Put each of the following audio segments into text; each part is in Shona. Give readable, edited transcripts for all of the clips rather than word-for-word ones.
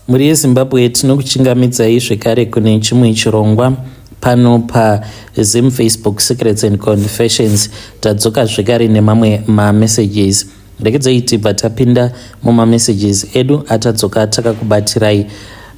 Mhuri yeZimbabwe tinokuchingamidzai zvekare kune chimwe chirongwa pano paZim Facebook Secrets and Confessions. Tadzoka zvekare nemamwe mamessages. Regedzai tibva tapinda mumamessages edu atadzoka takakubatirai.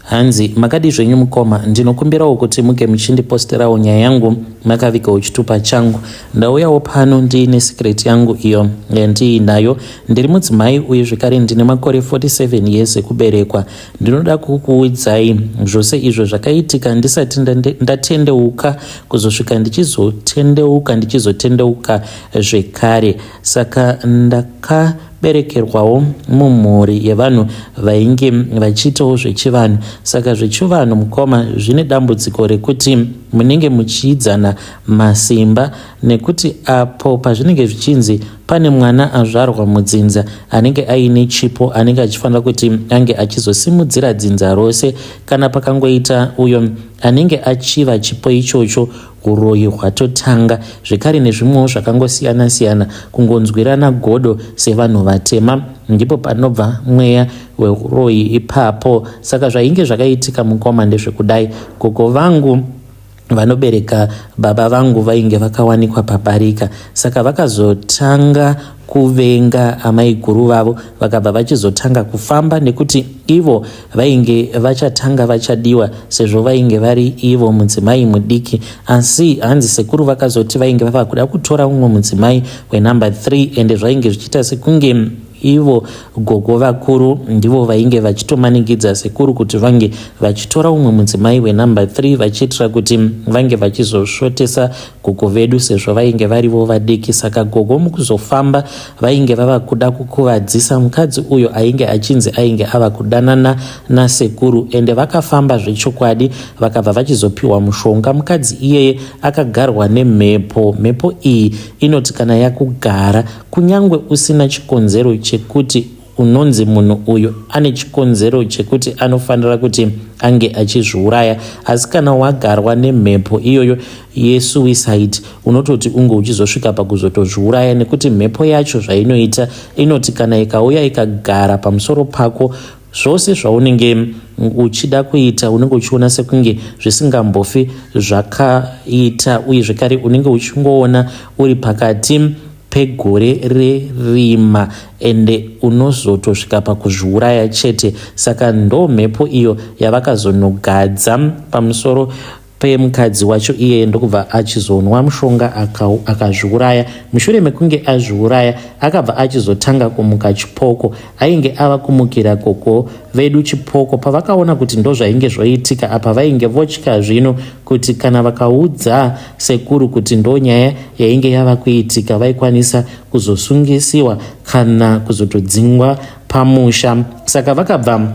Hanzi makadii zvenyu mukoma, ndinokumbirawo kuti muge muchindiposterawo nyaya yangu makavigawo chitupa changu. Ndauyawo pano ndiine secret yangu iyo yandiinayo. Ndiri mudzimai uye zvekare ndine makore 47 years ekuberekwa. Ndinoda kukuudzai zvose izvo zvakaitika ndisati ndatendeuka kuzosvika ndichizotendeuka ndichizotendeuka zvekare. Saka ndaka Berekerwawo mumhuri yevanhu vainge vachiitawo zvechivanhu saka zvechivanhu mukoma zvine dambudziko rekuti munenge muchiidzana masimba nekuti apo pazvinenge zvichinzi pane mwana azvarwa mudzinza anenge aine chipo anenge achifanira kuti ange achizosimudzira dzinza rose kana pakangoita uyo anenge achiva chipo ichocho Huroyi hwatotanga zvekare nezvimwewo zvakangosiyana siyana kungonzwirana godo sevanhu vatema ndipo panobva mweya wehuroyi ipapo saka zvainge zvakaitika mukoma ndezvekudai gogo vangu vanobereka baba vangu vainge vakawanikwa pabarika saka vakazotanga kuvenga amaiguru vavo vakabva vachizotanga kufamba nekuti ivo vainge vachatanga vachadiwa sezvo vainge vari ivo mudzimai mudiki asi hanzi sekuru vakazoti vainge vava kuda kutora umwe mudzimai wenumber 3 ende zvainge zvichiita sekunge ivo gogo vakuru ndivo vainge vachitomanikidza sekuru kuti vange vachitora umwe mudzimai wenumber 3 vachiitira kuti vange vachizosvotesa gogo vedu sezvo vainge varivo vadiki saka gogo mukuzofamba vainge vava kuda kukuvadzisa mukadzi uyo ainge achinzi ainge ava kudanana nasekuru ende vakafamba zvechokwadi vakabva vachizopiwa mushonga mukadzi iyeye akagarwa nemhepo mhepo iyi inoti kana yakugara kunyangwe usina chikonzero chekuti Unonzi munhu uyu ane chikonzero chekuti anofanira kuti ange achizviuraya asi kana wagarwa nemhepo iyoyo yesuicide unototi unge uchizosvika pakuzotozviuraya nekuti mhepo yacho zvainoita inoti kana ikauya ikagara pamusoro pako zvose zvaunenge uchida kuita unenge uchiona sekunge zvisingambofi zvakaita uye zvekare unenge uchingoona uri pakati pegore rerima ende unozotosvika pakuzviuraya chete saka ndo mhepo iyo yavakazonogadza pamusoro pemukadzi wacho iyeye ndokubva achizonwa mushonga akazviuraya mushure mekunge azviuraya akabva achizotanga kumuka chipoko ainge ava kumukira gogo vedu chipoko pavakaona kuti ndozvainge zvoitika apa vainge votya zvino kuti kana vakaudza sekuru kuti ndonyaya yainge yava kuitika vaikwanisa kuzosungisiwa kana kuzotodzingwa pamusha saka vakabva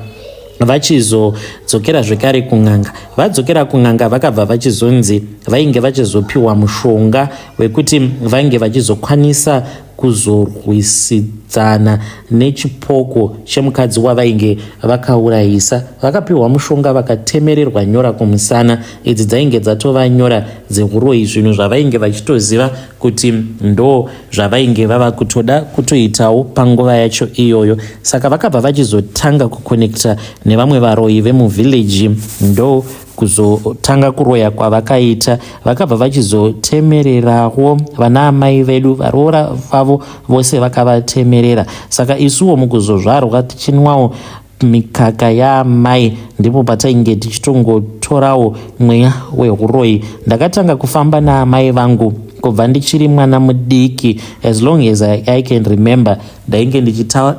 vachizodzokera zvekare kun'anga vadzokera kun'anga vakabva vachizonzi vainge vachizopiwa mushonga wekuti vainge vachizokwanisa kuzorwisidzana nechipoko chemukadzi wavainge vakaurayisa. Vakapiwa mushonga vakatemererwa nyora kumusana. Idzi dzainge dzatova nyora dzeuroyi, zvinhu zvavainge vachitoziva kuti ndo zvavainge vava kutoda kutoitawo panguva yacho iyoyo. Saka vakabva vachizotanga kukonekta nevamwe varoyi vemuvhileji ndo kuzotanga kuroya kwavakaita vakabva vachizotemererawo vana amai vedu varoora vavo vose vakavatemerera saka isuwo mukuzozvarwa tichinwawo mikaka yaamai ndipo patainge tichitongotorawo mweya wehuroyi ndakatanga kufamba naamai vangu kubva ndichiri mwana mudiki as long as I can remember Ndainge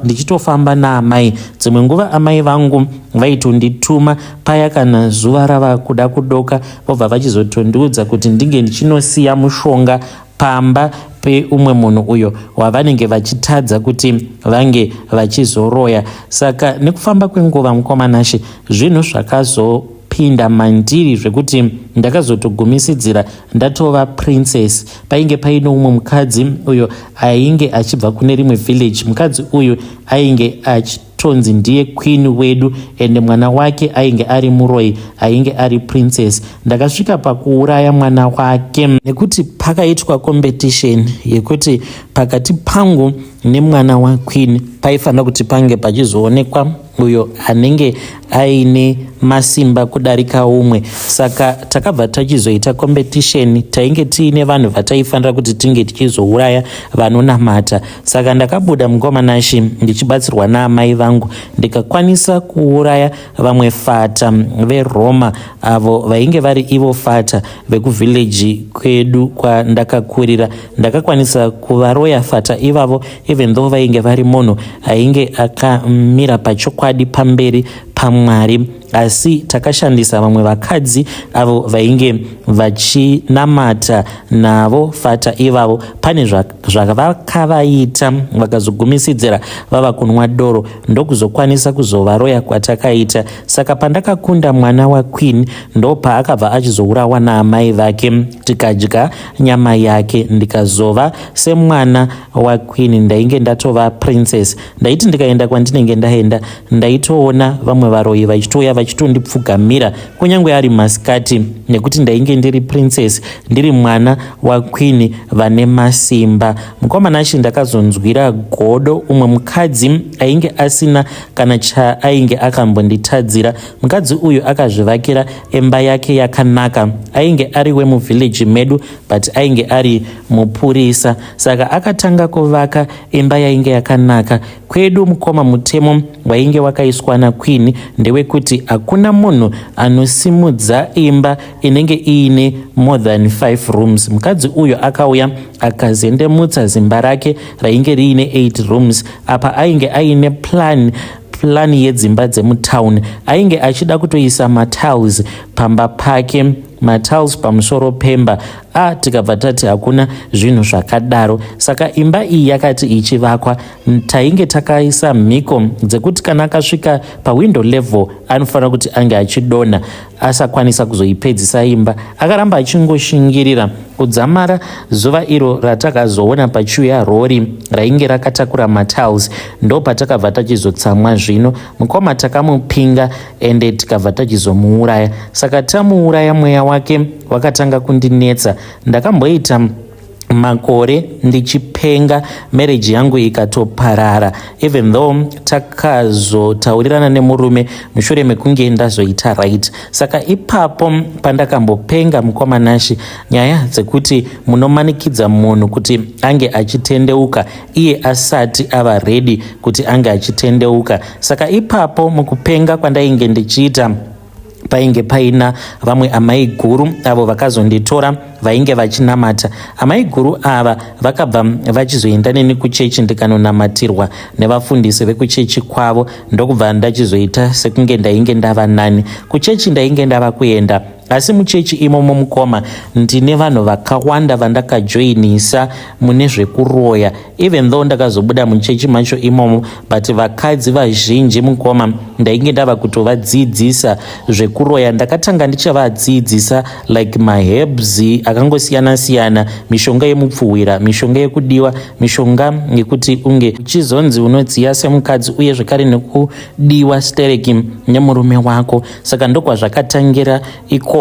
ndichitofamba naamai. Dzimwe nguva amai vangu vaitondituma paya kana zuva rava kuda kudoka vobva vachizotondiudza kuti ndinge ndichinosiya mushonga pamba peumwe munhu uyo wavanenge vachitadza kuti vange vachizoroya. Saka nekufamba kwenguva mukoma Nashe zvinhu zvakazo pinda mandiri zvekuti ndakazotogumisidzira ndatova princess painge paine umwe mukadzi uyo ainge achibva kune rimwe village mukadzi uyu ainge achitonzi ndiye queen wedu ende mwana wake ainge ari muroyi ainge ari princess ndakasvika pakuuraya mwana wake nekuti pakaitwa competition yekuti pakati pangu nemwana waqueen paifanira kuti pange pachizoonekwa uyo anenge aine masimba kudarika umwe. Saka takabva tachizoita competition, tainge tiine vanhu vataifanira kuti tinge tichizouraya vanonamata. Saka ndakabuda mukoma Nashi ndichibatsirwa naamai vangu, ndikakwanisa kuuraya vamwe fata veRoma avo vainge vari ivo fata vekuvhileji kwedu kwandakakurira. Ndakakwanisa kuvaroya fata ivavo even though vainge vari munhu ainge akamira pachokwadi pamberi paMwari, asi takashandisa vamwe vakadzi avo vainge vachinamata navo fata ivavo. Pane zvavakavaita vakazogumisidzira vava kunwa doro, ndokuzokwanisa kuzovaroya kwatakaita. Saka pandakakunda mwana waqueen, ndopaakabva achizourawa naamai vake, tikadya nyama yake, ndikazova semwana waqueen. Ndainge ndatova princess. Ndaiti ndikaenda kwandinenge ndaenda, ndaitoona vamwe varoyi vachitouya vachitondipfugamira kunyange ari masikati, nekuti ndainge ndiri princess, ndiri mwana waqueen vane masimba. Mukoma Nashi, ndakazonzwira godo umwe mukadzi ainge asina kana chaainge akambonditadzira. Mukadzi uyu akazvivakira imba yake yakanaka. Ainge ari wemuvhileji medu, but ainge ari mupurisa. Saka akatanga kuvaka imba yainge yakanaka. Kwedu mukoma, mutemo wainge wakaiswa naqueen ndewekuti hakuna munhu anosimudza imba inenge iine more than 5 rooms. Mukadzi uyu akauya akazendemutsa zimba rake rainge riine 8 rooms. Apa ainge aine plan yedzimba dzemutauni. Ainge achida kutoisa matiles pamba pake, matiles pamusoro pemba. A, tikabva tati hakuna zvinhu zvakadaro. Saka imba iyi yakati ichivakwa, tainge takaisa mhiko dzekuti kana akasvika pawindow level anofanira kuti ange achidonha, asakwanisa kuzoipedzisa imba. Akaramba achingoshingirira kudzamara zuva iro ratakazoona pachiuya rori rainge rakatakura matiles. Ndo patakabva tachizotsamwa zvino mukoma, takamupinga ende tikabva tachizomuuraya. Saka tamuuraya, mweya wake wakatanga kundinetsa. Ndakamboita makore ndichipenga, marriage yangu ikatoparara, even though takazotaurirana nemurume mushure mekunge ndazoita right. Saka ipapo pandakambopenga mukoma Nashi, nyaya dzekuti munomanikidza munhu kuti ange achitendeuka iye asati ava ready kuti ange achitendeuka. Saka ipapo mukupenga kwandainge ndichiita, painge paina vamwe amai guru avo vakazonditora vainge vachinamata. Amai guru ava vakabva vachizoenda neni kuchechi, ndikanonamatirwa nevafundisi vekuchechi kwavo, ndokubva ndachizoita sekunge ndainge ndava nani. Kuchechi ndainge ndava kuenda, asi muchechi imomo mukoma, ndine vanhu vakawanda vandakajoinisa mune zvekuroya. Even though ndakazobuda muchechi macho imomo, but vakadzi vazhinji mukoma ndainge ndava kutovadzidzisa zvekuroya. Ndakatanga ndichavadzidzisa like maherbs akangosiyana siyana, mishonga yemupfuhwira, mishonga yekudiwa, mishonga yekuti unge uchizonzi unodziya semukadzi, uye zvekare nekudiwa stereki nemurume wako. Saka ndokwazvakatangira ikoko.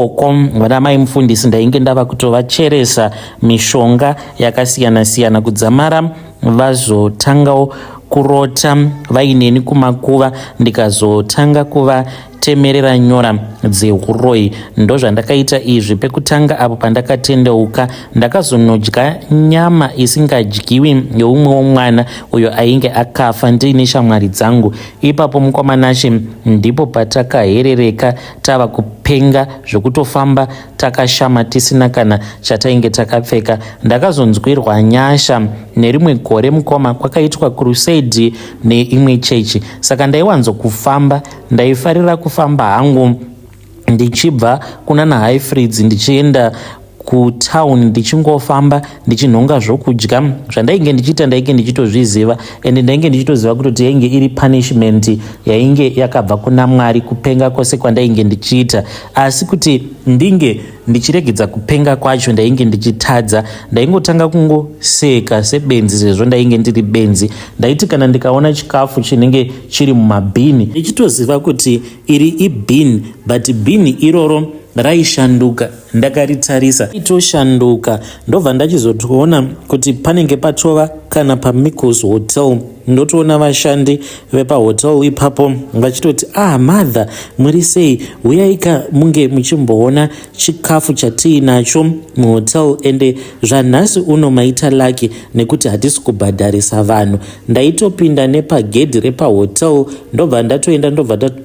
Vana mai mufundisi ndainge ndava kutovacheresa mishonga yakasiyana siyana, kudzamara vazotangawo kurota vaineni kumakuva, ndikazotanga kuvatemerera nyora dzeuroyi. Ndozvandakaita izvi pekutanga. Apo pandakatendeuka, ndakazonodya nyama isingadyiwi yeumwewo mwana uyo ainge akafa ndiine shamwari dzangu. Ipapo mukoma Nashe, ndipo patakaherereka tava kupenga zvekutofamba takashama, tisina kana chatainge takapfeka. Ndakazonzwirwa nyasha nerimwe gore mukoma, kwakaitwa crusade neimwe chechi. Saka ndaiwanzokufamba, ndaifarira kufamba hangu ndichibva kuna naHighfrieds ndichienda kutown, ndichingofamba ndichinhonga zvokudya. Zvandainge ndichiita ndainge ndichitozviziva, ende ndainge ndichitoziva kutoti yainge iri punishment yainge yakabva kuna Mwari, kupenga kwose kwandainge ndichiita. Asi kuti ndinge ndichiregedza kupenga kwacho ndainge ndichitadza. Ndaingotanga kungoseka sebenzi, sezvo ndainge ndiri benzi. Ndaiti kana ndikaona chikafu chinenge chiri mumabhini, ndichitoziva kuti iri ibhini, but bhini iroro raishanduka. Ndakaritarisa itoshanduka, ndobva ndachizotoona kuti panenge patova kana paMicos Hotel. Ndotoona vashandi vepahotel ipapo vachitoti, "Ah, mother, muri sei? Uyaika munge muchimboona chikafu chatiinacho muhotel. Ende zvanhasi uno maita lucky nekuti hatisi kubhadharisa vanhu." Ndaitopinda nepagedhi repahotel, ndobva ndatoenda,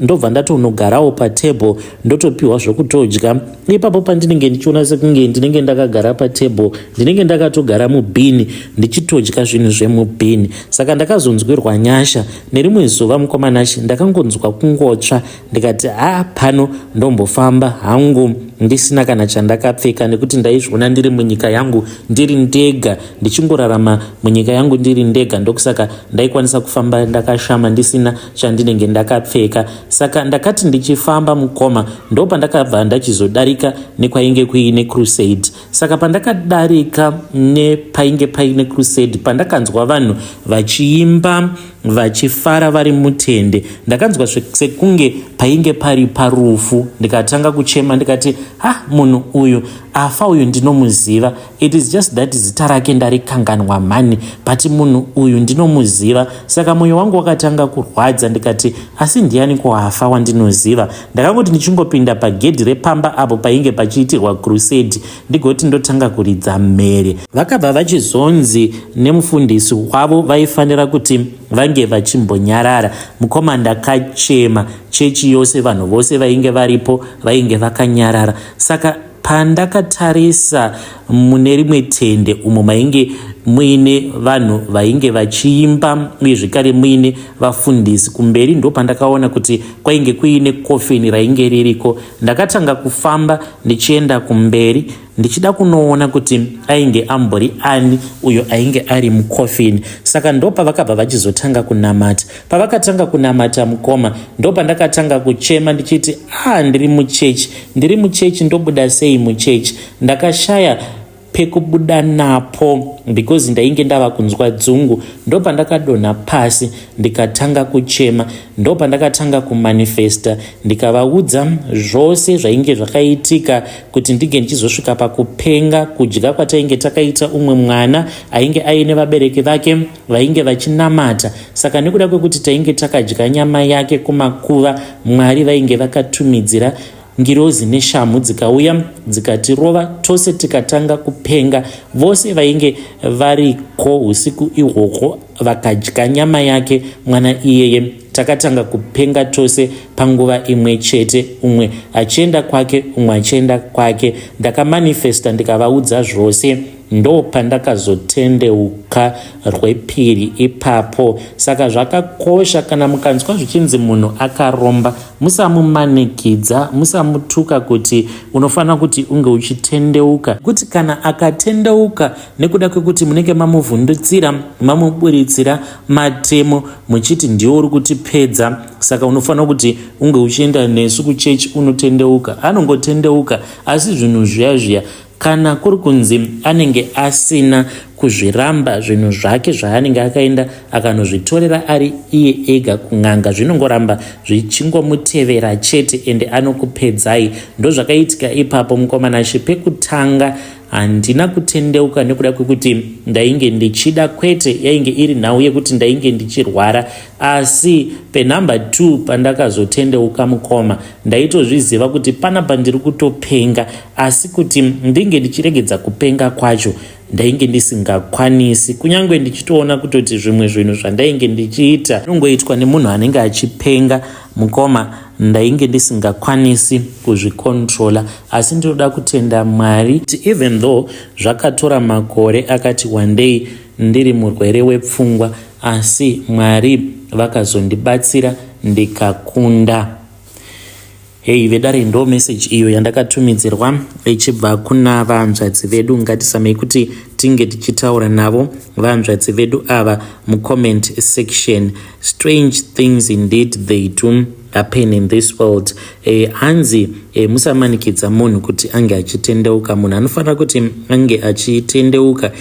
ndobva ndatonogarawo patable, ndotopiwa zvokutodya ipapo. Pandinenge ndichiona sekunge ndinenge ndakagara patable, ndinenge ndakatogara mubhini ndichitodya zvinhu zvemubhini. Saka ndakazonzwirwa nyasha nerimwe zuva, mukomanashi. Ndakangonzwa kungotsva, ndikati, "Ha, pano ndombofamba hangu ndisina kana chandakapfeka," nekuti ndaizviona ndiri munyika yangu ndiri ndega, ndichingorarama munyika yangu ndiri ndega. Ndokusaka ndaikwanisa kufamba ndakashama, ndisina chandinenge ndakapfeka. Saka ndakati ndichifamba, mukoma, ndopandakabva ndachizodarika nekwainge kuine crusade. Saka pandakadarika nepainge paine crusade, pandakanzwa vanhu vachiimba vachifara vari mutende, ndakanzwa sekunge painge pari parufu. Ndikatanga kuchema, ndikati, "Ha, munhu uyu afa uyu ndinomuziva. It is just that zita rake ndarikanganwa mhani, but munhu uyu ndinomuziva." Saka mwoyo wangu wakatanga kurwadza, ndikati, "Asi ndiani kuafa wandinoziva?" Ndakangoti ndichingopinda pagedhi repamba apo painge pachiitirwa crusade, ndigoti ndotanga kuridza mhere. Vakabva vachizonzi nemufundisi wavo vaifanira kuti vange vachimbonyarara. Mukoma, ndakachema chechi yose, vanhu vose vainge varipo vainge vakanyarara. Saka pandakatarisa mune rimwe tende umo mainge muine vanhu vainge vachiimba, uye zvekare muine vafundisi kumberi, ndo pandakaona kuti kwainge kuine kofini rainge ririko. Ndakatanga kufamba ndichienda kumberi, ndichida kunoona kuti ainge ambori ani uyo ainge ari mukofini. Saka ndopavakabva vachizotanga kunamata. Pavakatanga kunamata, mukoma, ndopandakatanga kuchema ndichiti, "A, ah, ndiri muchechi, ndiri muchechi, ndobuda sei muchechi?" Ndakashaya pekubuda napo because ndainge ndava kunzwa dzungu. Ndopandakadonha pasi ndikatanga kuchema. Ndopandakatanga kumanifesta, ndikavaudza zvose zvainge zvakaitika kuti ndinge ndichizosvika pakupenga, kudya kwatainge takaita umwe mwana ainge aine vabereki vake vainge vachinamata. Saka nekuda kwekuti tainge takadya nyama yake kumakuva, Mwari vainge vakatumidzira ngirozi neshamhu, dzikauya dzikatirova tose, tikatanga kupenga. Vose vainge variko usiku ihwohwo vakadya nyama yake mwana iyeye, takatanga kupenga tose panguva imwe chete, umwe achienda kwake, umwe achienda kwake. Ndakamanifesta, ndikavaudza zvose. Ndo pandakazotendeuka rwepiri ipapo. Saka zvakakosha, kana mukanzwa zvichinzi munhu akaromba, musamumanikidza, musamutuka kuti unofanira kuti unge uchitendeuka, kuti kana akatendeuka nekuda kwekuti munenge mamuvhundutsira, mamuburitsira matemo, muchiti ndiwo uri kutipedza, saka unofanira kuti unge uchienda nesu kuchechi unotendeuka, anongotendeuka. Asi zvinhu zviya zviya, kana kuri kunzi anenge asina kuzviramba zvinhu zvake zvaanenge akaenda akanozvitorera ari iye ega kun'anga, zvinongoramba zvichingomutevera chete, ende anokupedzai. Ndozvakaitika ipapo, mukomanashi. Pekutanga handina kutendeuka nekuda kwekuti ndainge ndichida, kwete. Yainge iri nhau yekuti ndainge ndichirwara. Asi penumber 2 pandakazotendeuka, mukoma, ndaitozviziva kuti panapa ndiri kutopenga, asi kuti ndinge ndichiregedza kupenga kwacho ndainge ndisingakwanisi, kunyange ndichitoona kutoti zvimwe zvinhu zvandainge ndichiita zvinongoitwa nemunhu anenge achipenga. Mukoma, ndainge ndisingakwanisi kuzvikontrola. Asi ndinoda kutenda Mwari kuti even though zvakatora makore akati wandei ndiri murwere wepfungwa, asi Mwari vakazondibatsira ndikakunda. Hei vedare, ndo message iyo yandakatumidzirwa ichibva kuna vanzvadzi vedu. Ngatisamei kuti tinge tichitaura navo vanzvadzi vedu ava mucomment section. Strange things indeed, they do happen in this world. Hanzi musamanikidza munhu kuti ange achitendeuka. Munhu anofanira kuti ange achitendeuka.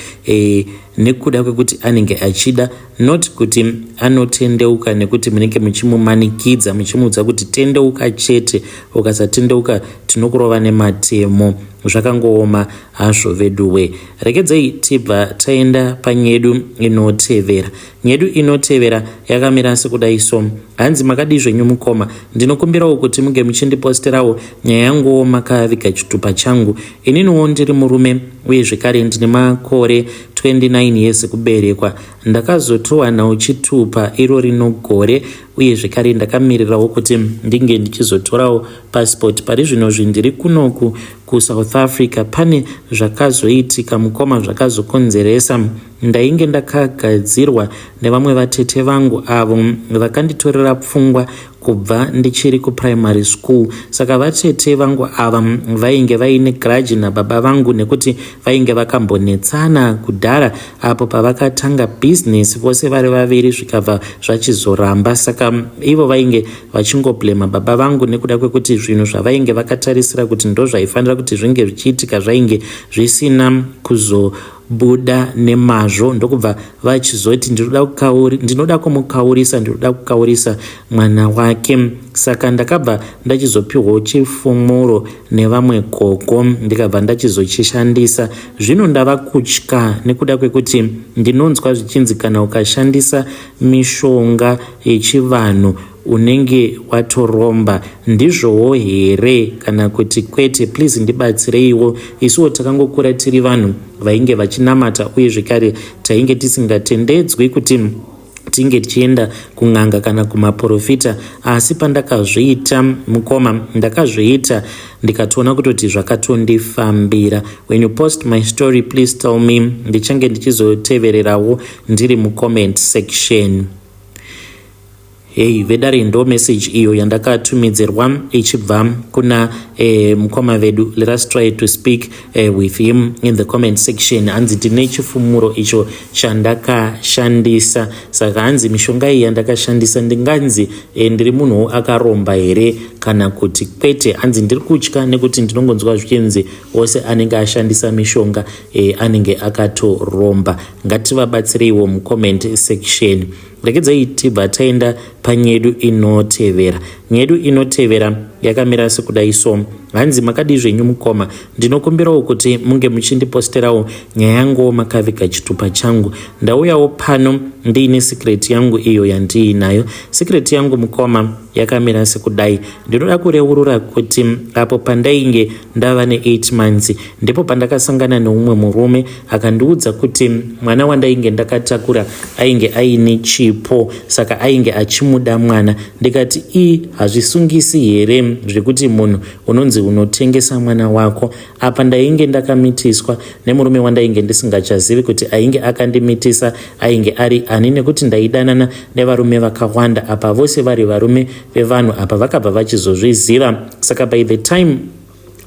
nekuda kwekuti anenge achida, not kuti anotendeuka nekuti munenge muchimumanikidza muchimuudza kuti tendeuka chete, ukasatendeuka tinokurova nematemo. Zvakangooma hazvo veduwe. Regedzei tibva taenda panyedu inotevera. Nyedu inotevera yakamira sekudai so. Hanzi makadii zvenyu mukoma, ndinokumbirawo kuti muge muchindiposterawo nyaya yanguwo makaviga chitupa changu. Ininiwo ndiri murume uye zvekare ndine makore 29 years ekuberekwa. Ndakazotowanawo chitupa iro rino gore uye zvekare ndakamirirawo kuti ndinge ndichizotorawo passport. Pari zvinozvi ndiri kunoku kuSouth Africa. Pane zvakazoitika mukoma zvakazokonzeresa Ndainge ndakagadzirwa nevamwe vatete vangu avo vakanditorera pfungwa kubva ndichiri kuprimary school. Saka vatete vangu ava vainge vaine grudge nababa vangu nekuti vainge vakambonetsana kudhara apo pavakatanga business vose vari vaviri zvikabva zvachizoramba. Saka ivo vainge vachingoblema baba vangu nekuda kwekuti zvinhu zvavainge vakatarisira kuti ndozvaifanira kuti zvinge zvichiitika zvainge zvisina kuzo buda nemazvo ndokubva vachizoti ndinoda kumukaurisa, ndinoda kukaurisa mwana wake. Saka ndakabva ndachizopiwawo chifumuro nevamwe gogo ndikabva ndachizochishandisa. Zvino ndava kutya nekuda kwekuti ndinonzwa zvichinzi kana ukashandisa mishonga yechivanhu unenge watoromba. Ndizvowo here kana kuti kwete? Please ndibatsireiwo. Isuwo takangokura tiri vanhu vainge vachinamata uye zvekare tainge tisingatendedzwi kuti tinge tichienda kun'anga kana kumaporofita, asi pandakazviita mukoma, ndakazviita ndikatoona kutoti zvakatondifambira. When you post my story, please tell me, ndichange ndichizotevererawo ndiri mucomment section. Hey vedare, ndo message iyo yandakatumidzirwa ichibva kuna mukoma vedu. Let us try to speak with him in the comment section. Hanzi tine chifumuro icho chandakashandisa, saka hanzi mishonga iyi yandakashandisa ndinganzi ndiri munhuwo akaromba here kana kuti kwete? Hanzi ndiri kutya nekuti ndinongonzwa zvichinzi wose anenge ashandisa mishonga anenge akatoromba. Ngativabatsireiwo mucomment section. Regedzai tibva taenda panyedu inotevera. Nyedu inotevera yakamira sekudai so. Hanzi makadii zvenyu mukoma, ndinokumbirawo kuti munge muchindiposterawo nyaya yanguwo makaviga chitupa changu. Ndauyawo pano ndiine secret yangu iyo yandiinayo. Secret yangu mukoma yakamira sekudai. Ndinoda kureurura kuti apo pandainge ndava ne8 months ndipo pandakasangana neumwe murume akandiudza kuti mwana wandainge ndakatakura ainge aine chipo, saka ainge achimuda mwana. Ndikati, i hazvisungisi here zvekuti munhu unonzi unotengesa mwana wako? Apa ndainge ndakamitiswa nemurume wandainge ndisingachazivi kuti ainge akandimitisa ainge ari ani, nekuti ndaidanana nevarume vakawanda, apa vose vari varume vevanhu. Apa vakabva vachizozviziva. Saka by the time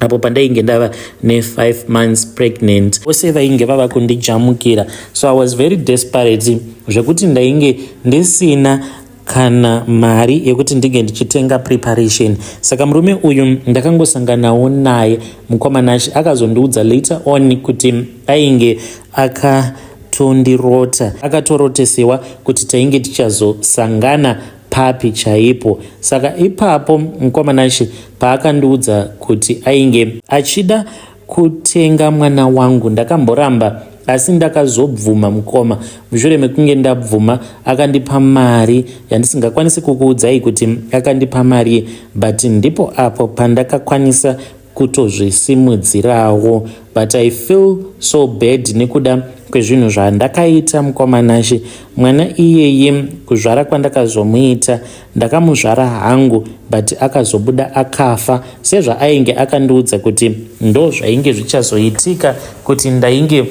apo pandainge ndava ne5 months pregnant, vose vainge vava kundijamukira. So I was very desperate zvekuti ndainge ndisina kana mari yekuti ndinge ndichitenga preparation. Saka murume uyu ndakangosanganawo naye mukomanashi, akazondiudza later on kuti ainge akatondirota, akatorotesewa kuti tainge tichazosangana papi chaipo. Saka ipapo mukomanashi paakandiudza kuti ainge achida kutenga mwana wangu, ndakamboramba asi ndakazobvuma mukoma. Mushure mekunge ndabvuma, akandipa mari yandisingakwanisi kukuudzai kuti akandipa mari, but ndipo apo pandakakwanisa kutozvisimudzirawo. But I feel so bad nekuda kwezvinhu zvandakaita mukomanashi. Mwana iyeye kuzvara kwandakazomuita, ndakamuzvara hangu, but akazobuda akafa sezvaainge akandiudza kuti ndo zvainge zvichazoitika, kuti ndainge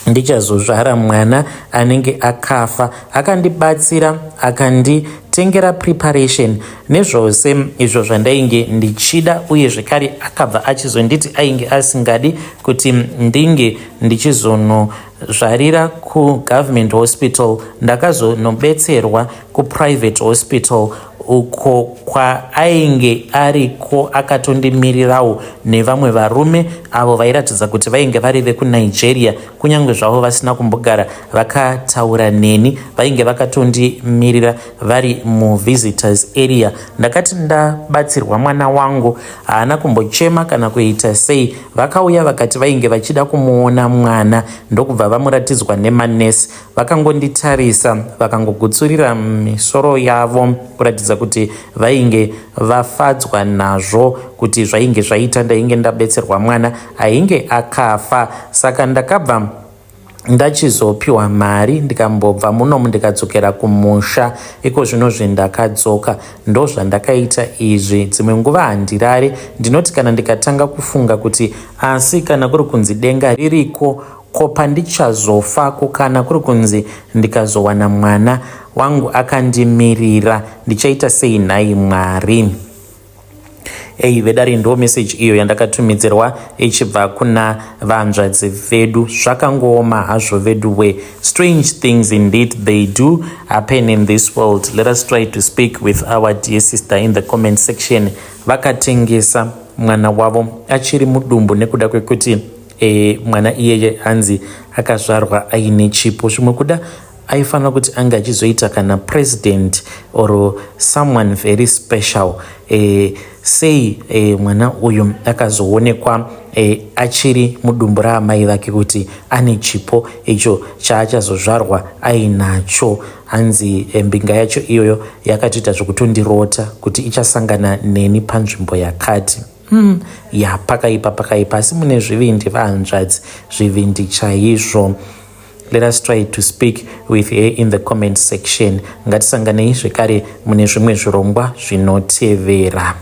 ndichazozvara mwana anenge akafa. Akandibatsira, akanditengera preparation nezvose izvo zvandainge ndichida, uye zvekare akabva achizonditi ainge asingadi kuti ndinge ndichizonozvarira kugovernment hospital. Ndakazonobetserwa kuprivate hospital. Uko kwaainge ariko akatondimirirawo nevamwe varume avo vairatidza kuti vainge vari vekuNigeria kunyange zvavo vasina kumbogara vakataura neni vainge vakatondimirira vari muvisitors area. Ndakati ndabatsirwa mwana wangu haana kumbochema kana kuita sei. Vakauya vakati vainge vachida kumuona mwana ndokubva vamuratidzwa nemanesi. Vakangonditarisa vakangogutsurira misoro yavo kuratidza kuti vainge vafadzwa nazvo kuti zvainge zvaita ndainge ndabetserwa mwana ainge akafa. Saka ndakabva ndachizopiwa mari ndikambobva munomu ndikadzokera kumusha. Iko zvino zvendakadzoka ndozvandakaita izvi. Dzimwe nguva handirare, ndinoti kana ndikatanga kufunga kuti asi kana kuri kunzi denga ririko ko pandichazofa ko kana kuri kunzi ndikazowana mwana wangu akandimirira ndichaita sei nhai Mwari? Ei vedare ndo message iyo yandakatumidzirwa ichibva kuna vanzvadzi vedu. Zvakangooma hazvo vedu we. Strange things indeed they do happen in this world. Let us try to speak with our dear sister in the comment section. Vakatengesa mwana wavo achiri mudumbu nekuda kwekuti mwana iyeye hanzi akazvarwa aine chipo, zvimwe kuda aifanira kuti ange achizoita kana president or someone very special. Sei mwana uyu akazoonekwa achiri mudumbu raamai vake kuti ane chipo icho chaachazozvarwa ainacho? Hanzi mbinga yacho iyoyo yakatoita zvekutondirota kuti ichasangana neni panzvimbo yakati. Ya, pakaipa, pakaipa, asi mune zvivindi vahanzvadzi, zvivindi chaizvo. Let us try to speak with her in the comment section. Ngatisanganei zvekare mune zvimwe zvirongwa zvinotevera.